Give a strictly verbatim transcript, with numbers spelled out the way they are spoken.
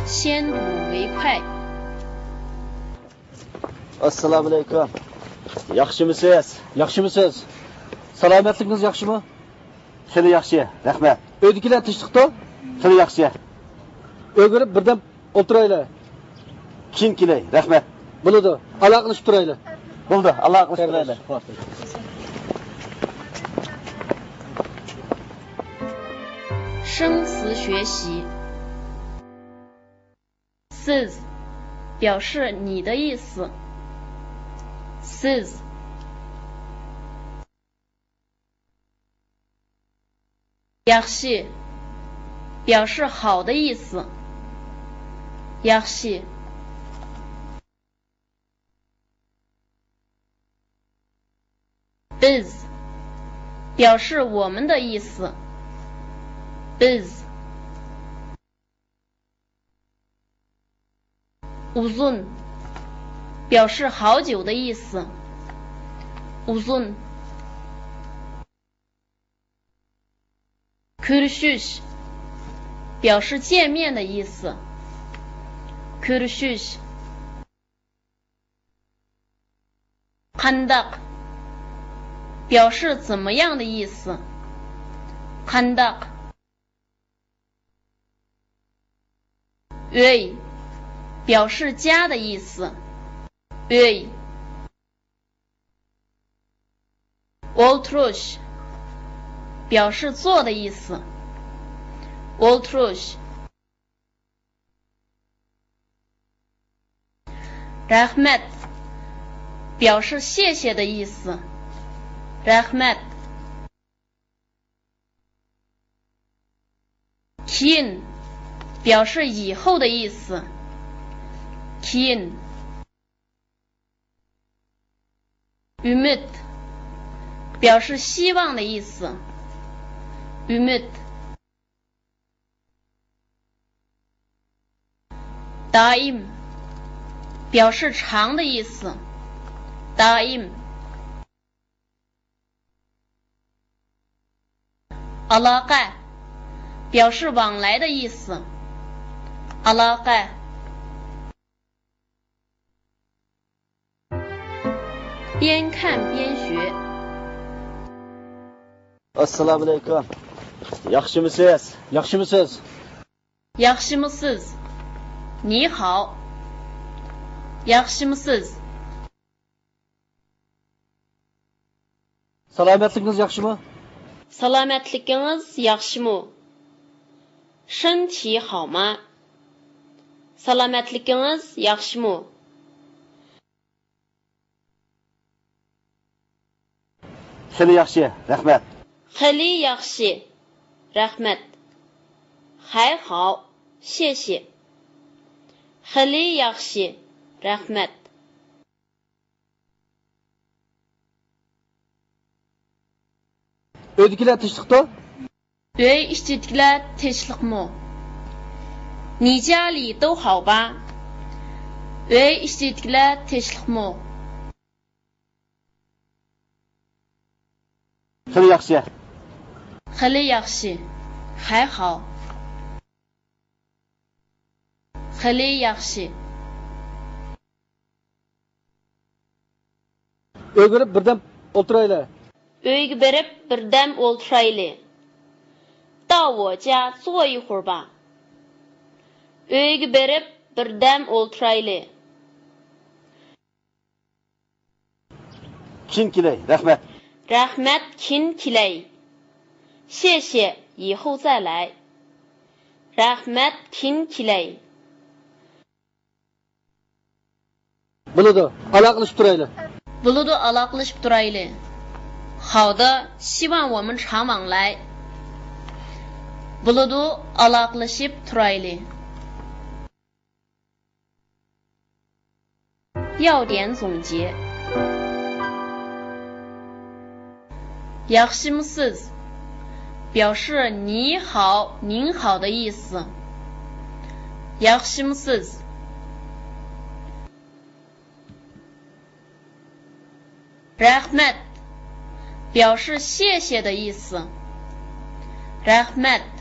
先睹为快。 ئەسسالامۇئەلەيكۇم. ياخشىمۇسىز؟ ياخشىمۇسىز؟ سالامەتلىكىڭىز ياخشىمۇ؟ خېلى ياخشى، رەھمەت. ئۆيدىكىلەر تىنچلىقتۇ؟ خېلى ياخشى. ئۆيگە بېرىپ بىردەم ئولتۇرايلى. كېيىن كېلەي، رەھمەت. بولىدۇ، ئالاقىلىشىپ تۇرايلى. بولدى، ئالاقىلىشىپ تۇرايلى. 生词学习。 سىز 表示你的意思。 سىز. ياخشى 表示好的意思。 ياخشى. بىز 表示我们的意思。 بىز. ئۇزۇن 表示好久的意思。 ئۇزۇن. كۆرۈشۈش 表示见面的意思。 كۆرۈشۈش. قانداق 表示怎么样的意思。 قانداق. ئۆي 表示家的意思。 ئۆي. ئولتۇرۇش 表示坐的意思。 ئولتۇرۇش. رەھمەت 表示谢谢的意思。 رەھمەت. كېيىن 表示以后的意思。 كېيىن. ئۈمىد 表示希望的意思。 ئۈمىد. دائىم 表示常的意思。 دائىم. ئالاقە 表示往来的意思。 ئالاقە. 边看边学。 ئەسسالامۇئەلەيكۇم. ياخشىمۇسىز؟ ياخشىمۇسىز؟ ياخشىمۇسىز؟ 你好. ياخشىمۇسىز؟ سالامەتلىكىڭىز ياخشىمۇ؟ سالامەتلىكىڭىز ياخشىمۇ؟ 身体好吗؟ سالامەتلىكىڭىز ياخشىمۇ؟ خېلى ياخشى، رەھمەت. خېلى ياخشى، رەھمەت. 还好，谢谢. خېلى ياخشى، رەھمەت. ئۆيدىكىلەر تىنچلىقتۇ؟ ئۆي ئىچىدىكىلەر تىنچلىقمۇ؟ 你家里都好吧؟ ئۆي ئىچىدىكىلەر تىنچلىقمۇ؟ خېلى ياخشى. خېلى ياخشى. 还好. خېلى ياخشى. ئۆيگە بېرىپ بىردەم ئولتۇرايلى. ئۆيگە بېرىپ بىردەم ئولتۇرايلى. 到我家坐一会儿吧. ئۆيگە بېرىپ بىردەم ئولتۇرايلى. كېيىن كېلەي، رەھمەت. رەھمەت، كېيىن كېلەي. 谢谢，以后再来. رەھمەت، كېيىن كېلەي. بولىدۇ، ئالاقىلىشىپ تۇرايلى. بولىدۇ، ئالاقىلىشىپ تۇرايلى. 好的，希望我们常往来. بولىدۇ، ئالاقىلىشىپ تۇرايلى. 要点总结。 ياخشىمۇسىز؟ 表示你好，您好的意思。 ياخشىمۇسىز؟ رەھمەت، 表示谢谢的意思。 رەھمەت.